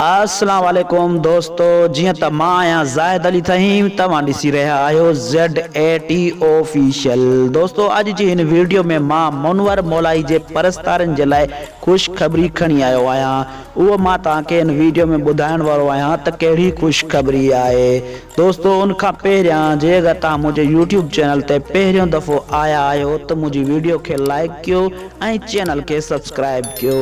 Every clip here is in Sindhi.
السلام عليڪم دوستو جيئن ته مان آهيان زاهد علي ٿهيم توهان ڏسي رهيا آهيو زيڊ اي ٽي آفيشل دوستو اڄ جي هن ويڊيو ۾ مان منور مولائي جي پرستارن جي لاء خوشخبري کڻي آيو آهيان اهو مان توهان کي هن ويڊيو ۾ ٻڌائڻ وارو آهيان ته ڪهڙي خوشخبري آهي دوستو ان کان پهريان جي اگر توهان منهنجي يوٽيوب چينل تي پهريون دفعو آيا آهيو ته منهنجي ويڊيو کي لائيڪ ڪيو ۽ چينل کي سبسڪرائيب ڪيو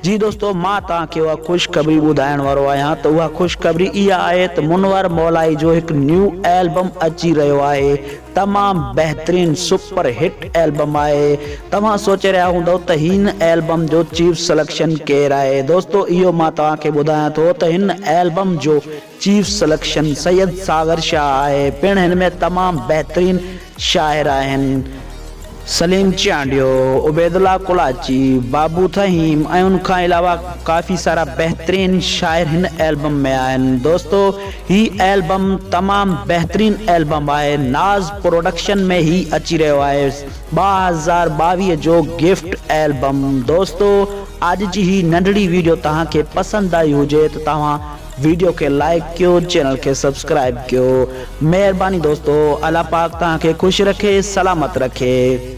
جي دوستو مان توهان کي اها خوشخبري ٻڌائڻ وارو آهيان ته اها خوشخبري اها آهي ته منور مولائي جو هڪ نيو البم اچي رهيو آهي تمام بهترين سپر هٽ البم آهي توهان سوچي رهيا هوندؤ ته هن البم جو چيف سليڪشن ڪير آهي دوستو اهو مان توهان کي ٻڌايان ٿو ته هن البم جو چيف سليڪشن سيد ساغر شاهه آهي پڻ هن ۾ تمام بهترين شاعر آهن سليم چانڊيو، عبيدالله ڪولاچي، بابو ٿهيم ۽ ان کان علاوه ڪافي سارا بهترين شاعر هن البم ۾ آهن دوستو هي البم تمام بهترين البم آهي ناز پروڊڪشن ۾ هي اچي رهيو آهي 2022 جو گفٽ البم دوستو اڄ جي هي ننڍڙي ويڊيو توهان کي پسند آئي هجي ته توهان ويڊيو کي لائيڪ ڪيو چينل کي سبسڪرائيب ڪيو مهرباني دوستو الله پاڪ توهان کي خوش رکي سلامت رکي.